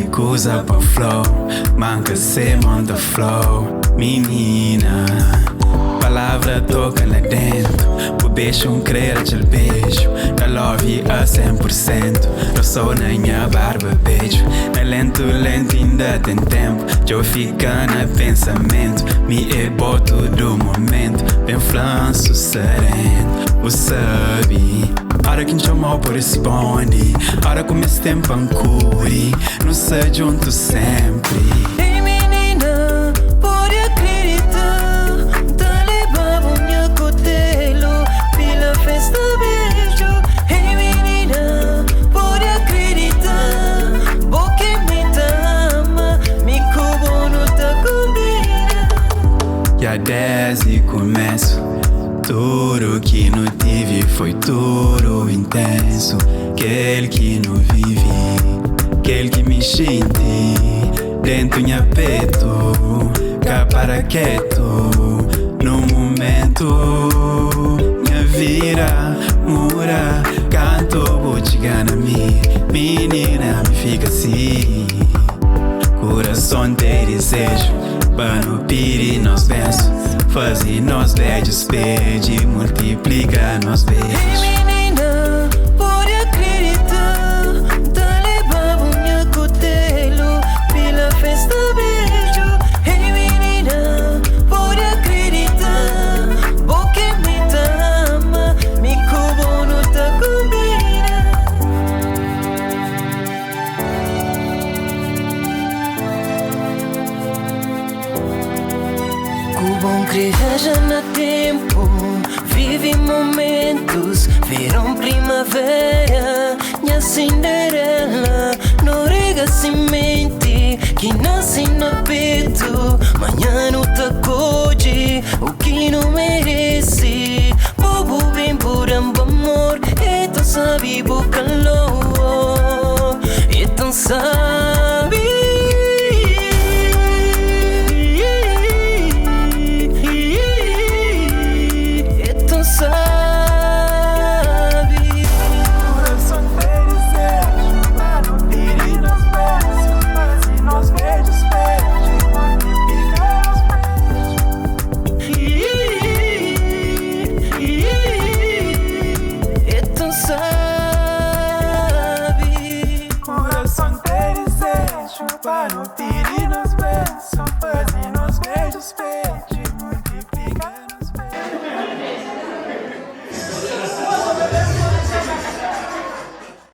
tene kuza pa fla-u, ma N ka se ma N ta fla-u. Minina, palavra toka la dentu. Bu bexu N kre atxa-l beju. Da love a 100%. Rosa-u na nha barba bedju. Na lentu lentu inda ten tenpu. Dja-u fika na pensamentu. Mi é bo tudu momentu. Ben fla-m su serenu. Bu sabe, ora ki N txoma-u bu risponde. Ora ku mes ten pa N kuri. Nu sta djuntu senpri. Ei minina, pode akredita, N ta leba-bu nha kutelu pila festa beju. Ei minina, pode akredita, bo ki mi ta ama, mi ku bo nu ta konbina. Ya desdi kumesu, tudu ki nu tive foi tudu intensu. Kel ki nu vive, kel ki mi xinti dentu nha petu, ka para ketu nun mumentu. Nha vida muda kantu bu txiga na mi, minina mi fika si. Kurason ten dizeju pa nu pidi nos bensu, faze nos bedju spedju i multiplika nos Ei beju. minina, pode akredita, N ta leba-bu nha kutelu pila festa bedju. Ei minina, pode akredita, bo ki mi ta ama, mi ku bo nu ta konbina. Ku bo N kre viaja na ténpu, vive momentus, veron, primavera, nha Cinderela. No rega simenti ki nase na petu, manhan nu ta kodje u ki nu merese. Bo bu ben bu da-m bu amor, é tão sabi bu kalor, é tão sabi.